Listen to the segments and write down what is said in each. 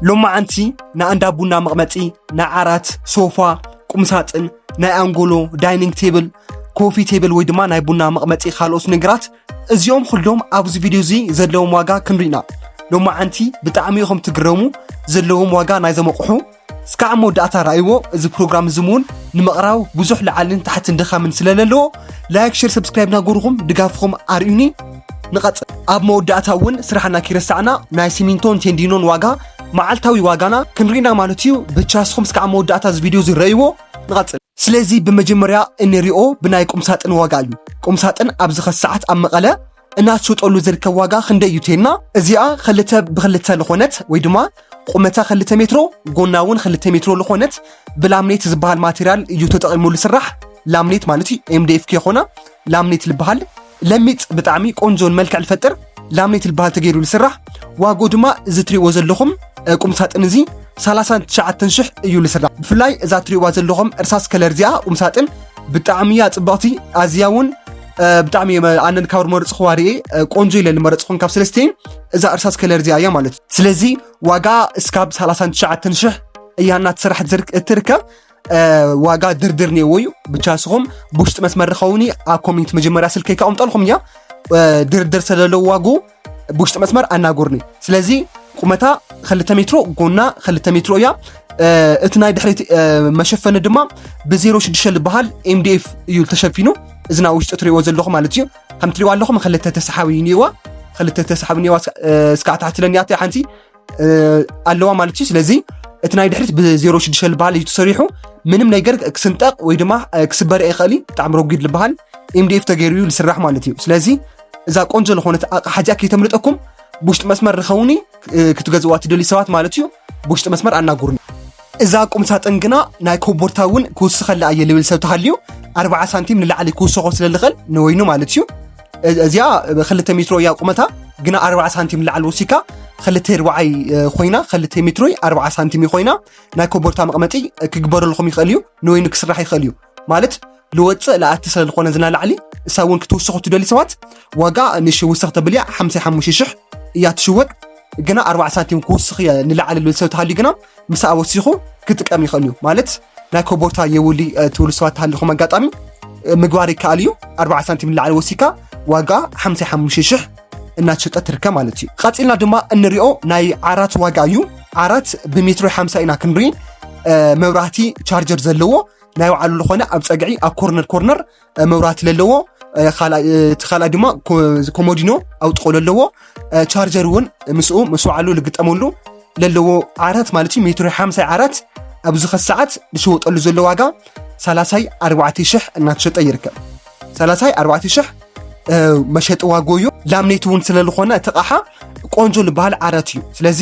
ሎማዓንቲ ንኣንዳ ቡና መቕመጢ፣ ናይ ዓራት፣ ሶፋ፣ ቁምሳጥን፣ ናይ ኣንጎሎ፣ ዳይኒንግ ቴብል፣ ኮፊ ቴብል ወይ ድማ ናይ ቡና መቕመጢ ካልኦት ነገራት፣ እዚኦም ኩሎም ኣብዚ ቪድዮ እዚ ዘለዎም ዋጋ ክንሪና። ሎማዓንቲ ብጣዕሚ ኢኹም ትግረሙ ዘለዎም ዋጋ ናይ ዘመቕሑ። እስካዕ መወዳእታ ረኣይዎ። እዚ ፕሮግራም እዚ እውን ንምቕራብ ብዙሕ ላዕልን ታሕትን ድኻምን ስለ ዘለዎ፣ ላይክ፣ ሼር፣ ሰብስክራይብ ናገርኹም ድጋፍኹም ኣርእዩኒ። ንቐጽል። ኣብ መወዳእታ እውን ስራሕና ከይረሳዕና ናይ ሲሚንቶን ቴንዲኖን ዋጋ መዓልታዊ ዋጋና ክንሪና ማለት እዩ። ብቻ ንስኹም እስካዕ መወዳእታ እዚ ቪድዮ እዚ ረእይዎ። ንቐጽል። ስለዚ ብመጀመርያ እንሪኦ ብናይ ቁምሳጥን ዋጋ እዩ። ቁምሳጥን ኣብዚ ኸሰዓት ኣብ መቐለ እናትሸጠሉ ዝርከብ ዋጋ ክንደይ እዩ ተይልና፣ እዚኣ ክልተ ብክልተ ዝኾነት ወይ ድማ ቁመታ ክልተ ሜትሮ፣ ጎና እውን ክልተ ሜትሮ ዝኾነት ብላምኔት ዝበሃል ማቴሪያል እዩ ተጠቒሙ ዝስራሕ። ላምኔት ማለት እዩ፣ ኤምዲኤፍ ከይኮና ላምኔት ዝበሃል ለሚጥ ብጣዕሚ ቆንጆን መልክዕ ዝፈጥር ላምኔት ዝበሃል ተገይሩ ዝስራሕ። ዋጋኡ ድማ እዚ ትሪእዎ ዘለኹም፣ እ፣ ቁምሳጥን እዚ ሰላሳን ትሽዓተን ሽሕ እዩ ዝስራሕ። ብፍላይ እዛ ትሪእዋ ዘለኹም እርሳስ ከለር እዚኣ ቁምሳጥን ብጣዕሚ እያ ጽብቕቲ። ኣዝያ እውን፣ እ፣ ብጣዕሚ እየ መ-፣ ኣነን ካብ ዝመረጽኽዋ ርእየ፣ እ፣ ቆንጆ ኢለ ዝመረጽኹን ካብ ሰለስቲኤን እዛ እርሳስ ከለር እዚኣ እያ ማለት እዩ። ስለዚ ዋጋ እስካብ ሰላሳን ትሽዓተን ሽሕ እያ እናተሰርሐት ዝርክ-፣ እትርከብ። እ፣ ዋጋ ድርድር ነይዎ እዩ። ብቻ ንስኹም ብውሽጢ መስመር ርኸውኒ ኣብ ኮሜንት መጀመርያ ስልከይ ከቐምጠልኩም እያ። እ፣ ድርድር ስለለዎ ዋጉ ብውሽጢ መስመር ኣናጉርኒ። ስለዚ ቁመታ ክልተ ሜትሮ፣ ጎና ክልተ ሜትሮ እያ። እ፣ እቲ ናይ ድሕሪት፣ እ፣ መሸፈኒ ድማ ብዜሮ ሽዱሽተ ዝበሃል ኤምዲኤፍ እዩ ተሸፊኑ። እዚ ናብ ውሽጢ ትሪእዎ ዘለኹም ማለት እዩ። ከም ትሪእዎ ኣለኹም ክልተ ተሰሓቢ እኒእዋ። ክልተ ተሰሓቢ እኒእዋ። እስካ-፣ እ፣ እስካዕ ታሕቲ ለኒኣተይ ሓንቲ እ፣ ኣለዋ ማለት እዩ። ስለዚ እቲ ናይ ድሕሪት ብዜሮ ሽዱሽተ ዝበሃል እዩ ተሰሪሑ። ምንም ነገር ክስንጠቕ ወይ ድማ፣ እ፣ ክስበር ይኽእል እዩ። ብጣዕሚ ረጒድ ዝበሃል ኤምዲኤፍ ተገይሩ እዩ ዝስራሕ ማለት እዩ። ስለዚ እዛ ቆንጆ ዝኾነት ኣቕሓ እዚኣ ከይተምልጠኩም ብውሽጢ መስመር ርኸውኒ፣ እ፣ ክትገዝእዋ ትደልዩ ሰባት ማለት እዩ። ብውሽጢ መስመር ኣናጉርኒ። እዛ ቁም ሳጥን ግና ናይ ኮቦርታ እውን ክውስኸላ እየ ልብል ሰብ ተሃልዩ ኣርብዓ ሳንቲም ንላዕሊ ክውስኾ ስለ ዝኽእል ንወይኑ ማለት እዩ። እ-፣ እዚኣ ክልተ ሜትሮ እያ ቁመታ፣ ግና ኣርብዓ ሳንቲም ንላዕሊ ወሲካ ክልተ ኣርብዓይ፣ እ፣ ኮይና፣ ክልተ ሜትሮይ ኣርብዓ ሳንቲም ኮይና፣ ናይ ኮቦርታ መቐመጢ ክግበረልኩም ይኽእል እዩ፣ ንወይኑ ክስራሕ ይኽእል እዩ። ማለት ልወፅእ ለኣቲ ስለ ዝኾነ ዝና ላዕሊ፣ እሳ እውን ክትውስኹ ትደሊ ሰባት፣ ዋጋ ንሽ ውስኽ ተብል እያ፣ ሓምሳ ሓሙሽተ ሽሕ እያ ትሽወጥ። ግና ኣርብዓ ሳንቲም ክውስኽ እየ ንላዕሊ ልብል ሰብ ተሃልዩ ግና፣ ምስኣ ወሲኹ ክጥቀም ይኽእል እዩ። ማለት ናይ ኮቦርታ የውሊ፣ እ፣ ትብሉ ሰባት ተሃሊኹም ኣጋጣሚ፣ እ፣ ምግባር ይከኣል እዩ። ኣርብዓ ሳንቲም ንላዕሊ ወሲካ ዋጋ ሓምሳ ሓሙሽተ ሽሕ እናተሸጠ ትርከብ ማለት እዩ። ቀጺልና ድማ እንሪኦ ናይ ዓራት ዋጋ እዩ። ዓራት ብሜትሮ ሓምሳ ኢና ክንርኢ። እ፣ መብራህቲ ቻርጀር ዘለዎ ናይ ባዕሉ ዝኾነ ኣብ ጸግዒ ኣብ ኮርነር ኮርነር፣ እ፣ መብራህቲ ለለዎ፣ እ፣ ካልኣይ፣ እ፣ እቲ ካልኣይ ድማ ኮ-፣ ኮሞዲኖ ኣውጥቆ ለለዎ፣ እ፣ ቻርጀር እውን ምስኡ ምስ በዓሉ ልግጠመሉ ለለዎ ዓራት ማለት እዩ። ሜትሮ ሓምሳ ዓራት ኣብዚ ኸዚ ሰዓት ዝሽወጠሉ ዘሎ ዋጋ ሰላሳይ ኣርባዕተ ሽሕ እናተሸጠ ይርከብ። ሰላሳይ ኣርባዕተ ሽሕ፣ እ፣ መሸጢ ዋጋኡ እዩ። ላምኔት እውን ስለ ዝኾነ እቲ ኣቕሓ ቆንጆ ዝበሃል ዓራት እዩ። ስለዚ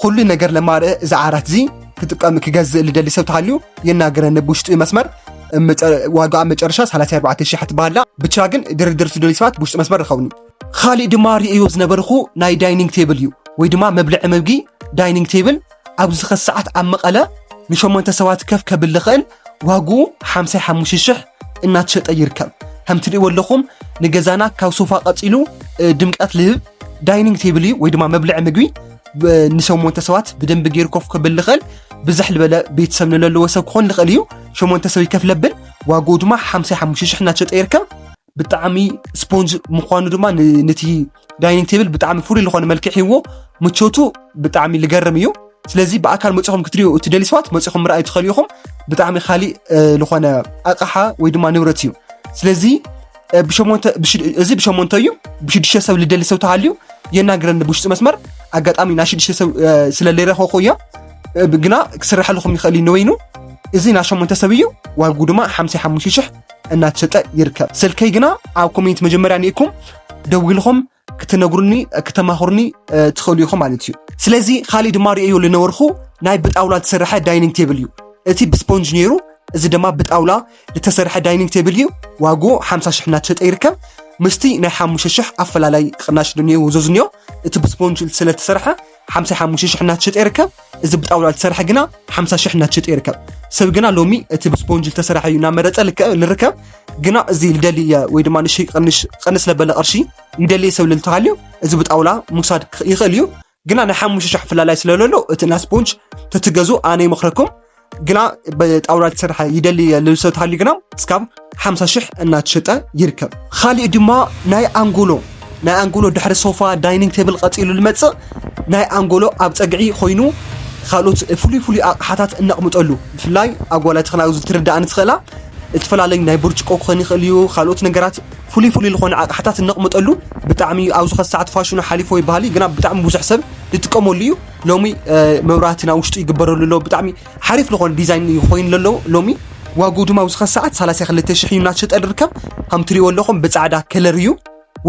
ኩሉ ነገር ለማርእ እዚ ዓራት እዚ ክጥቀም ክገዝእ ልደሊ ሰብ ተሃልዩ የናገረኒ ብውሽጢ መስመር፣ መጨ-፣ ዋጋ መጨረሻ ሰላሳ ኣርባዕተ ሽሕ ትበሃላ። ብቻ ግን ድርድር ትደልዩ ሰባት ብውሽጢ መስመር ርኸውኒ። ካሊእ ድማ ርእዮ ዝነበርኹ ናይ ዳይኒንግ ቴብል እዩ፣ ወይ ድማ መብልዒ መግቢ ዳይኒንግ ቴብል ኣብዚ ኸዚ ሰዓት ኣብ መቐለ ንሸሞንተ ሰባት ከፍ ከብል ዝኽእል ዋግኡ ሓምሳ ሓሙሽተ ሽሕ እናተሸጠ ይርከብ። ከም ትርእይዎ ኣለኹም ንገዛና ካብ ሶፋ ቀጺሉ፣ እ፣ ድምቀት ልህብ ዳይኒንግ ቴብል እዩ፣ ወይ ድማ መብልዒ ምግቢ፣ ብ-፣ ንሸሞንተ ሰባት ብደንቢ ገይሩ ኮፍ ከብል ዝኽእል ብዝሕ ዝበለ ቤተሰብ ንለለዎ ሰብ ክኾን ዝኽእል እዩ። ሸሞንተ ሰብ ይከፍ ለብል ዋግኡ ድማ ሓምሳ ሓሙሽተ ሽሕ እናተሸጠ ይርከብ። ብጣዕሚ ስፖንጅ ምዃኑ ድማ ን-፣ ነቲ ዳይኒንግ ቴብል ብጣዕሚ ፍሉይ ዝኾነ መልክዕ ሂብዎ። ምቾቱ ብጣዕሚ ልገርም እዩ። ስለዚ ብኣካል መጺኹም ክትሪኡ እትደልዩ ሰባት መጺኹም ምርኣይ ትኽእሉ ኢኹም። ብጣዕሚ ካሊእ፣ እ፣ ዝኾነ ኣቕሓ ወይ ድማ ንብረት እዩ። ስለዚ፣ እ፣ ብሸሞንተ፣ ብሽ-፣ እዚ ብሸሞንተ እዩ፣ ብሽዱሽተ ሰብ ልደሊ ሰብ ተሃልዩ የናግረኒ ብውሽጢ መስመር። ኣጋጣሚ ናይ ሽዱሽተ ሰብ፣ እ፣ ስለ ለይረኸብኩ እያ፣ እ፣ ግና ክስርሐልኹም ይኽእል እዩ ንወይኑ። እዚ ናይ ሸሞንተ ሰብ እዩ፣ ዋግኡ ድማ ሓምሳ ሓሙሽተ ሽሕ እናተሸጠ ይርከብ። ስልከይ ግና ኣብ ኮሜንት መጀመርያ ኒእኩም ደዊልኹም ክትነግሩኒ፣ ክተማኽሩኒ፣ እ፣ ትኽእሉ ኢኹም ማለት እዩ። ስለዚ ካሊእ ድማ ርእዮ ልነበርኩ ናይ ብጣውላ ዝተሰርሐ ዳይኒንግ ቴብል እዩ። እቲ ብስፖንጅ ነይሩ፣ እዚ ድማ ብጣውላ ዝተሰርሐ ዳይኒንግ ቴብል እዩ። ዋግኡ ሓምሳ ሽሕ እናተሸጠ ይርከብ። ምስቲ ናይ ሓሙሽተ ሽሕ ኣፈላላይ ቅናሽ ዶ እኒኦ፣ ውዙዝ እኒኦ። እቲ ብስፖንጅ ስለ ዝተሰርሐ ሓምሳ ሓሙሽተ ሽሕ እናተሸጠ ይርከብ። እዚ ብጣውላ ዝተሰርሐ ግና ሓምሳ ሽሕ እናተሸጠ ይርከብ። ሰብ ግና ሎሚ እቲ ብስፖንጅ ዝተሰርሐ እዩ እናመረጸ ልክዕ ልርከብ። ግና እዚ ልደሊ እየ ወይ ድማ ንእሽተይ ቀንሽ፣ ቀንስ ለበለ ቅርሺ ይደሊ ሰብ ልልተሃልዩ፣ እዚ ብጣውላ ምውሳድ ክ-፣ ይኽእል እዩ። ግና ናይ ሓሙሽተ ሽሕ ፍላላይ ስለለሎ እቲ ናይ ስፖንጅ ተትገዙ ኣነ ይመኽረኩም። ግና ብጣውላ ትሰርሐ ይደሊ ልብሰ ተሃልዩ ግና እስካብ ሓምሳ ሽሕ እናተሸጠ ይርከብ። ካሊእ ድማ ናይ ኣንጎሎ ናይ ኣንጎሎ ድሕሪ ሶፋ ዳይኒንግ ቴብል ቀፂሉ ልመፅእ ናይ ኣንጎሎ ኣብ ፀግዒ ኮይኑ ካልኦት ፍሉይ ፍሉይ ኣቕሓታት እነቕምጠሉ ብፍላይ ኣጓላት ክናውዚ ትርዳእኒ ትኽእላ እትፈላለዩ ናይ ብርጭቆ ክኾን ይኽእል እዩ ካልኦት ነገራት ፍሉይ ፍሉይ ዝኾነ ኣቕሓታት እነቕምጠሉ ብጣዕሚ ኣብዚ ኸሰዓት ፋሽኑ ሓሊፎ ይበሃል እዩ ግና ብጣዕሚ ብዙሕ ሰብ ዝጥቀመሉ እዩ ሎሚ መብራህቲ ናብ ውሽጡ ይግበረሉ ኣሎ ብጣዕሚ ሓሪፍ ዝኾነ ዲዛይን እዩ ኮይኑ ዘሎ ሎሚ ዋጉ ድማ ኣብዚ ኸሰዓት ሰላሳ ክልተ ሽሕ እዩ እናተሸጠ ዝርከብ ከም ትሪእዎ ኣለኹም ብፃዕዳ ከለር እዩ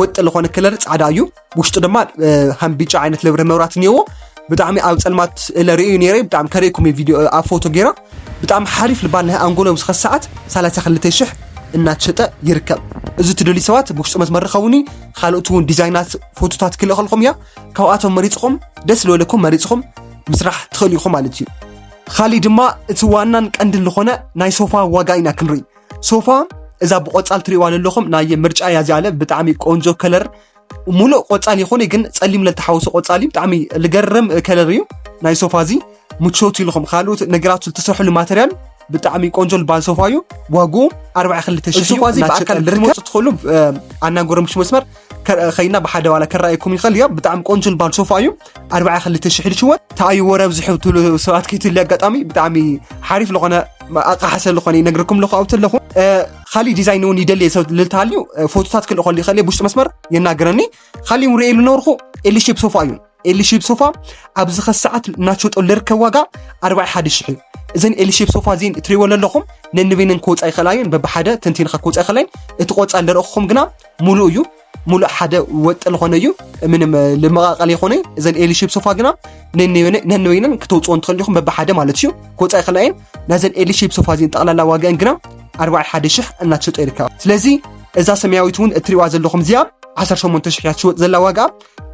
ወጥ ዝኾነ ከለር ፃዕዳ እዩ ውሽጡ ድማ ከም ቢጫ ዓይነት ለብረ መብራት እኒዎ ብጣዕሚ ኣብ ፀልማት ለርእዩ ነይረ ብጣዕሚ ከርእኩም ቪዲዮ ኣብ ፎቶ ገይራ ብጣዕሚ ሓሪፍ ልባል ናይ ኣንጎሎ ኣብዚ ኸሰዓት ሰላሳ ክልተ ሽሕ እናተሸጠ ይርከብ እዚ ትደልዩ ሰባት ብውሽጢ መስመር ርከቡኒ ካልኦት እውን ዲዛይናት ፎቶታት ክልእኸልኩም እያ ካብኣቶም መሪፅኹም ደስ ዝበለኩም መሪፅኹም ምስራሕ ትኽእሉ ኢኹም ማለት እዩ ካሊእ ድማ እቲ ዋናን ቀንድን ዝኾነ ናይ ሶፋ ዋጋ ኢና ክንርኢ ሶፋ እዛ ብቆፃል ትሪእዋ ዘለኹም ናይ ምርጫ እያ እዚኣ ብጣዕሚ ቆንጆ ከለር ሙሉእ ቆፃል ይኹን ግን ፀሊም ለተሓወሰ ቆፃል እዩ ብጣዕሚ ልገርም ከለር እዩ ናይ ሶፋ እዚ ምቾት ኢልኹም ካልኦት ነገራት ዝተሰርሐሉ ማተርያል ብጣዕሚ ቆንጆ ልባል ሶፋ እዩ ዋጉ ኣርባዓ ክልተ ሽሕ ሶፋ እዚ ብኣካል ክትመፁ ትኽእሉ ኣናጎረምሽ መስመር ከይና ብሓደ ዋላ ከረኣየኩም ይኽእል እዮ ብጣዕሚ ቆንጆ ልባል ሶፋ እዩ ኣርባዓ ክልተ ሽሕ ልሽወጥ ተኣዩ ወረ ኣብዚሑ ትብሉ ሰባት ከይትህሉ ኣጋጣሚ ብጣዕሚ ሓሪፍ ዝኾነ ኣቃሓሰ ዝኾነ ይነግርኩም ኣለኹ ኣብቲ ኣለኹ ካሊእ ዲዛይን እውን ይደልየ ሰብ ልልተሃልዩ ፎቶታት ክልእኸሉ ይኽእል እየ ብውሽጢ መስመር የናገረኒ ካሊእ እውን ርእየሉ ነበርኩ ኤልሼፕ ሶፋ እዩ ኤልሼፕ ሶፋ ኣብዚ ኸሰዓት እናተሸጠሉ ዝርከብ ዋጋ ኣርባዓ ሓደ ሽሕ እዩ እዘን ኤልሼፕ ሶፋ እዚን እትሪእወን ኣለኹም ነንበይነን ክወፃ ይኽእላ እዩን በብሓደ ተንቲንኻ ክወፃ ይኽእላ እዩን እቲ ቆፃል ዝረእኹም ግና ሙሉእ እዩ ሙሉእ ሓደ ወጥ ዝኾነ እዩ ምንም ልመቃቀል ይኾነ እዘን ኤልሼፕ ሶፋ ግና ነንበይነን ክተውፅኦ እንትኽእል ኢኹም በብሓደ ማለት እዩ ክወፃ ይኽእላ እየን ናዘን ኤልሼፕ ሶፋ እዚን ጠቕላላ ዋጋን ግና ኣርባዓ ሓደ ሽሕ እናተሸጠ ይርከባ ስለዚ እዛ ሰማያዊት እውን እትሪዋ ዘለኹም እዚኣ ዓሰርተ ሸሞንተ ሽሕ እያ ትሽወጥ ዘላ ዋጋ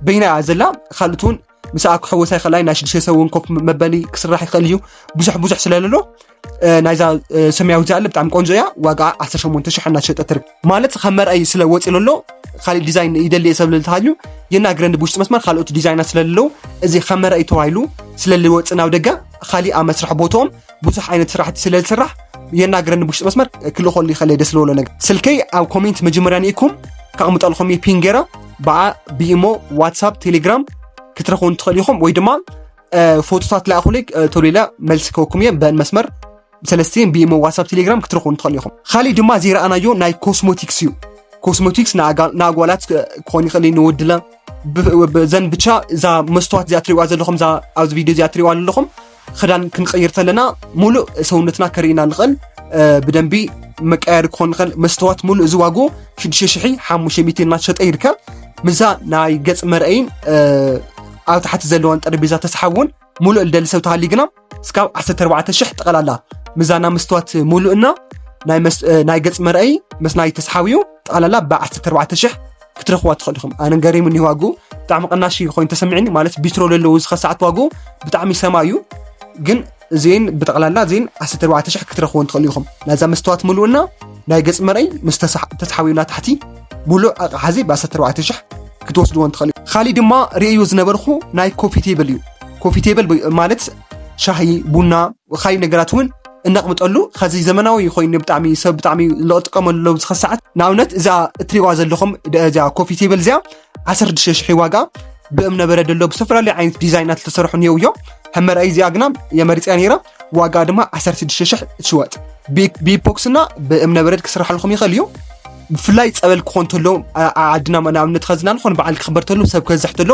በይና እያ ዘላ ካልኦት እውን ምስኣ ክሕወሳ ይኽእላ ናይ ሽዱሽተ ሰብ እውን ኮፍ መበሊ ክስራሕ ይኽእል እዩ ብዙሕ ብዙሕ ስለለሎ ናይዛ ሰማያዊ እዚኣ ብጣዕሚ ቆንጆ እያ ዋጋ ዓሰርተ ሸሞንተ ሽሕ እናተሸጠ ትርከብ ማለት ካብ መርኣይ ስለ ወፂ ለሎ ካሊእ ዲዛይን ይደሊ ሰብ ልልተሃልዩ የናግረኒ ብውሽጢ መስመር ካልኦት ዲዛይናት ስለለለዉ እዚ ካብ መርኣይ ተባሂሉ ስለልወፅእ ናብ ደገ ካሊእ ኣብ መስራሕ ቦትኦም ብዙሕ ዓይነት ስራሕቲ ስለ ዝስራሕ የናግረኒ ብውሽጢ መስመር ክልእኸሉ ይኽእል ደስ ዝበሎ ነገር ስልከይ ኣብ ኮሜንት መጀመርያ ንኢኩም ከቕምጠልኩም እየ ፒን ገይረ ብኣ ብኢሞ ዋትሳፕ ቴሌግራም ክትረኽቡ እንትኽእል ኢኹም ወይ ድማ ፎቶታት ለኣኹለይ ቶሎ ኢለ መልሲ ከወኩም እየ በን መስመር ብሰለስቲን ብኢሞ ዋትሳፕ ቴሌግራም ክትረኽቡ እንትኽእል ኢኹም ካሊእ ድማ ዘይረኣናዮ ናይ ኮስሞቲክስ እዩ ኮስሞቲክስ ንኣጓላት ክኾን ይኽእል ንወድለ ዘን ብቻ እዛ መስትዋት እዚኣ ትሪእዋ ዘለኹም ኣብዚ ቪድዮ እዚኣ ትሪእዋ ዘለኹም ክዳን ክንቀይር ተለና ሙሉእ ሰውነትና ከርእና ንኽእል ብደንቢ መቀያሪ ክኾን ንኽእል መስትዋት ሙሉእ እዚ ዋጉ ሽዱሽተ ሽሕ ሓሙሽተ ሚእቲ እናተሸጠ ይርከብ ምዛ ናይ ገጽ መርአይን ኣብ ታሕቲ ዘለወን ጠረጴዛ ተስሓብ እውን ሙሉእ ልደሊ ሰብ ተሃልዩ ግና እስካብ ዓሰርተ ኣርባዕተ ሽሕ ጠቕላላ ምዛ ናይ መስትዋት ሙሉእና ናይ ገጽ መርአይ ምስ ናይ ተስሓብ እዩ ጠቕላላ ብ ዓሰርተ ኣርባዕተ ሽሕ ክትረኽዋ ትኽእል ኢኹም ኣነ ገሪሙኒ ዋጉ ብጣዕሚ ቅናሽ ኮይኑ ተሰሚዕኒ ማለት ቢትሮ ለለዉ ዝኸ ሰዓት ዋጉ ብጣዕሚ ሰማ እዩ ግን እዚን ብጠቕላላ እዚን ዓሰርተ ኣርባዕተ ሽሕ ክትረኽቡ እንትኽእሉ ኢኹም ናይዛ መስተዋት ምሉእና ናይ ገጽ መርኣይ ምስ ተስሓቢና ታሕቲ ሙሉእ ኣቕሓ እዚ ብ ዓሰርተ ኣርባዕተ ሽሕ ክትወስድዎ እንትኽእሉ ካሊእ ድማ ርእዩ ዝነበርኩ ናይ ኮፊ ቴብል እዩ ኮፊ ቴብል ማለት ሻሂ ቡና ካሊእ ነገራት እውን እነቕምጠሉ ከዚ ዘመናዊ ኮይኑ ብጣዕሚ ሰብ ብጣዕሚ ዝጥቀመሉ ኣብዚ ሰዓት ንኣብነት እዛ እትሪዋ ዘለኹም እዚኣ ኮፊ ቴብል እዚኣ ዓሰርተ ሽዱሽተ ሽሕ ዋጋ ብእምነበረድ ኣሎ ብዝተፈላለዩ ዓይነት ዲዛይናት ዝተሰርሑ እኒው እዮም ከም መርኣይ እዚኣ ግና የመሪፅያ ነይረ ዋጋ ድማ ዓሰርተ ሽዱሽተ ሽሕ ትሽወጥ ብኢፖክስና ብእምነበረድ ክስርሓልኩም ይኽእል እዩ ብፍላይ ፀበል ክኾን ተሎ ዓድና ንኣብነት ኸዝና ዝኾነ በዓል ክኽበር ተሎ ሰብ ክበዝሕ ተሎ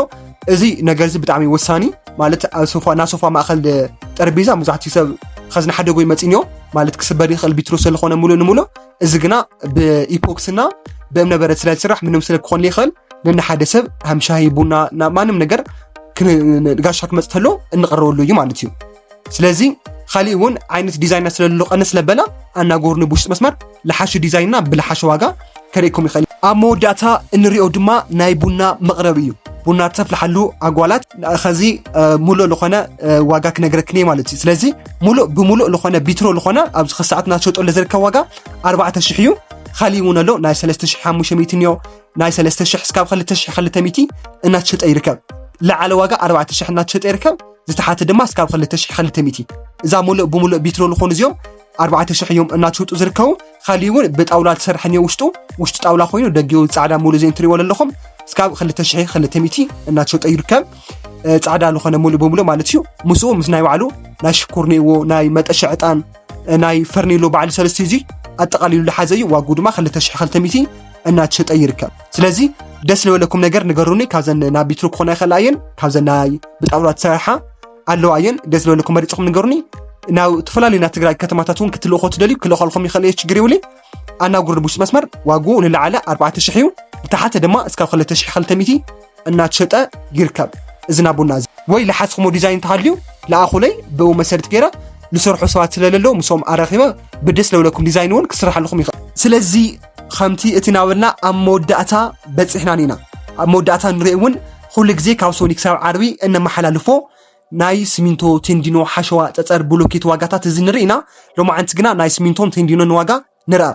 እዚ ነገር እዚ ብጣዕሚ ወሳኒ ማለት ኣብ ሶፋ እና ሶፋ ማእኸል ጠረጴዛ መብዛሕትኡ ሰብ ኸዝና ሓደጎ ይመፅእን እዮም ማለት ክስበር ይኽእል ቢትሮ ስለኾነ ሙሉእ ንሙሉእ እዚ ግና ብኢፖክስና ብእምነበረድ ስለ ዝስራሕ ምንም ስለ ክኾን ይኽእል ነንሓደ ሰብ ሃም ሻሂ ቡና ናብ ማንም ነገር ጋሻ ክመፅ ተሎ እንቐረበሉ እዩ ማለት እዩ ስለዚ ካሊእ እውን ዓይነት ዲዛይና ስለሎ ቀንስ ለበላ ኣናጎርኒ ብውሽጢ መስመር ልሓሹ ዲዛይንና ብልሓሹ ዋጋ ከርእኩም ይኽእል ኣብ መወዳእታ እንሪኦ ድማ ናይ ቡና መቕረቢ እዩ ቡና ተፍልሓሉ ኣጓላት ከዚ ሙሉእ ዝኾነ ዋጋ ክነግረክን እየ ማለት እዩ ስለዚ ሙሉእ ብሙሉእ ዝኾነ ቢትሮ ዝኾነ ኣብዚ ክሰዓት እናተሸጠሉ ዝርከብ ዋጋ ኣርባዕተ ሽሕ እዩ ካሊእ እውን ኣሎ ናይ ሰለስተ ሽሕ ሓሙሽተ ሚእቲ እኒኦ ናይ ሰለስተ ሽሕ እስካብ ክልተ ሽሕ ክልተ ሚእቲ እናተሸጠ ይርከብ ላዕለ ዋጋ ኣርባዕተ ሽሕ እናተሸጠ ይርከብ። ዝተሓተ ድማ እስካብ ክልተ ሽሕ ክልተ ሚእቲ። እዛ ሙሉእ ብሙሉእ ቢትሮ ዝኾኑ እዚኦም ኣርባዕተ ሽሕ እዮም እናተሸጡ ዝርከቡ። ካሊእ እውን ብጣውላ ዝሰርሐ እኒኦ ውሽጡ፣ ውሽጡ ጣውላ ኮይኑ ደጊኡ ጻዕዳ ሙሉእ እዚኦም ትሪእዎ ዘለኹም እስካብ ክልተ ሽሕ ክልተ ሚእቲ እናተሸጠ ይርከብ። እ፣ ጻዕዳ ዝኾነ ሙሉእ ብሙሉእ ማለት እዩ። ምስኡ ምስ ናይ ባዕሉ ናይ ሽኮር እኒእዎ፣ ናይ መጠሻ ዕጣን፣ እ፣ ናይ ፈርኔሎ ባዕሉ ሰለስተ እዚ ኣጠቓሊሉ ዝሓዘ እዩ። ዋግኡ ድማ ክልተ ሽሕ ክልተ ሚእቲ እናተሸጠ ይርከብ። ስለዚ ደስ ዝበለኩም ነገር ንገሩኒ። ካብዘን ናብ ቢትሮ ክኾና ይኽእላ እየን፣ ካብዘን ናይ ብጣውላ ዝሰርሓ ኣለዋ እየን። ደስ ዝበለኩም መሪፅኩም ንገሩኒ። ናብ ዝተፈላለዩ ናይ ትግራይ ከተማታት እውን ክትልእኮ ትደልዩ ክልእኮልኩም ይኽእል እየ፣ ችግር የብሉይ። ኣናግሩኒ ብውሽጢ መስመር። ዋግኡ ንላዕሊ ኣርባዕተ ሽሕ እዩ፣ ንታሕቲ ድማ እስካብ ክልተ ሽሕ ክልተ ሚእቲ እናተሸጠ ይርከብ። እዚ ናቡና እዚ ወይ ለሓስኹሞ ዲዛይን ተሃልዩ ለኣኹለይ፣ ብኡ መሰረት ገይረ ዝሰርሑ ሰባት ስለለለዉ ምስኦም ኣራኺበ ብደስ ለብለኩም ዲዛይን እውን ክስርሓልኩም ይኽእል። ስለዚ ከምቲ እቲ ናበልና ኣብ መወዳእታ በፂሕና ኢና። ኣብ መወዳእታ ንሪኦ እውን ኩሉ ግዜ ካብ ሶኒ ክሳብ ዓርቢ እነመሓላልፎ ናይ ሲሚንቶ፣ ቴንዲኖ፣ ሓሸዋ፣ ፀፀር፣ ብሎኬት ዋጋታት እዚ ንርኢ ኢና። ሎማዓንቲ ግና ናይ ሲሚንቶን ቴንዲኖን ዋጋ ንርኣ።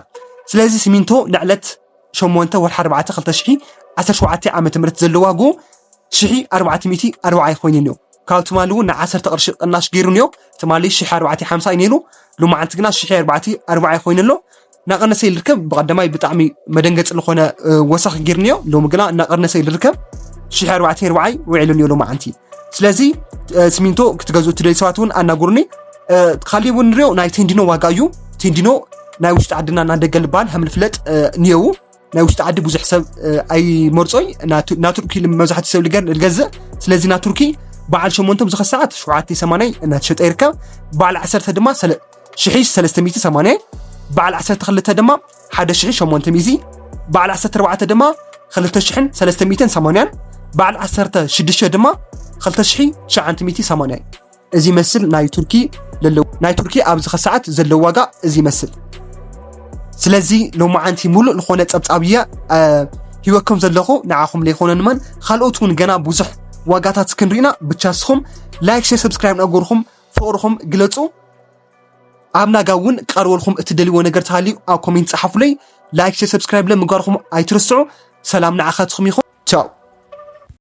ስለዚ ሲሚንቶ ንዕለት ሸሞንተ ወርሒ ኣርባዕተ ክልተ ሽሕ ዓሰርተ ሸውዓተ ዓመተ ምህረት ዘሎ ዋግኡ ሽሕ ኣርባዕተ ሚእቲ ኣርብዓ ኮይኑ እኒኦ። ካብ ትማሊ እውን ንዓሰርተ ቅርሺ ቅናሽ ገይሩ እኒኦ። ትማሊ ሽሕ ኣርባዕተ ሓምሳ እዩ ነይሩ፣ ሎማዓንቲ ግና ሽሕ ኣርባዕተ ኣርብዓ ኮይኑ ኣሎ። እናቐነሰ ይርከብ። ብቐደማይ ብጣዕሚ መደንገፂ ዝኾነ፣ እ፣ ወሰኽ ገይሩ እኒኦ፣ ሎሚ ግና እናቐነሰ ይርከብ። ሽሕ ኣርባዕተ ኣርብዓ ውዒሉ እኒኦ ሎማዓንቲ። ስለዚ፣ እ፣ ሲሚንቶ ክትገዝኡ እትደልዩ ሰባት እውን ኣናግሩኒ። እ፣ ካሊእ እውን ንሪኦ ናይ ቴንዲኖ ዋጋ እዩ። ቴንዲኖ ናይ ውሽጢ ዓድና እና ደገ ልበሃል ከም ልፍለጥ፣ እ፣ እኒአው። ናይ ውሽጢ ዓዲ ብዙሕ ሰብ፣ እ፣ ኣይመርጾይ። ናቱ-፣ ናቱርኪ መብዛሕትኡ ሰብ ልገር-፣ ልገዝእ። ስለዚ ናቱርኪ በዓል ሸሞንተ ብዙኸ ሰዓት ሸውዓተ ሰማንያ እናተሸጠ ይርከብ። በዓል ዓሰርተ ድማ ሰለ-፣ ሽሕ ሰለስተ ሚእቲ ሰማንያ፣ በዓል ዓሰርተ ክልተ ድማ ሓደ ሽሕ ሸሞንተ ሚእቲ፣ በዓል ዓሰርተ ኣርባዕተ ድማ ክልተ ሽሕን ሰለስተ ሚእትን ሰማንያን፣ በዓል ዓሰርተ ሽዱሽተ ድማ ክልተ ሽሕ ትሽዓተ ሚእቲ ሰማንያ። እዚ ይመስል ናይ ቱርኪ ለለው፣ ናይ ቱርኪ ኣብዚ ኸሰዓት ዘለዎ ዋጋ እዚ ይመስል። ስለዚ ሎማዓንቲ ሙሉእ ዝኾነ ጸብጻብ እየ፣ እ፣ ሂወኩም ዘለኹ ንዓኹም ለይኮነ ንመን፣ ካልኦት እውን ገና ብዙሕ ዋጋታት ክንሪእና፣ ብቻ ንስኹም ላይክ፣ ሼር፣ ሰብስክራይብ እናገርኩም ፍቕርኹም ግለጹ። ኣብ ናጋ እውን ክቐርበልኩም እትደልይዎ ነገር ተሃልዩ ኣብ ኮሜንት ጸሓፉለይ። ላይክ፣ ሼር፣ ሰብስክራይብ ለምግባርኩም ኣይትርስዑ። ሰላም ንዓኻትኩም ይኹን። ቻው።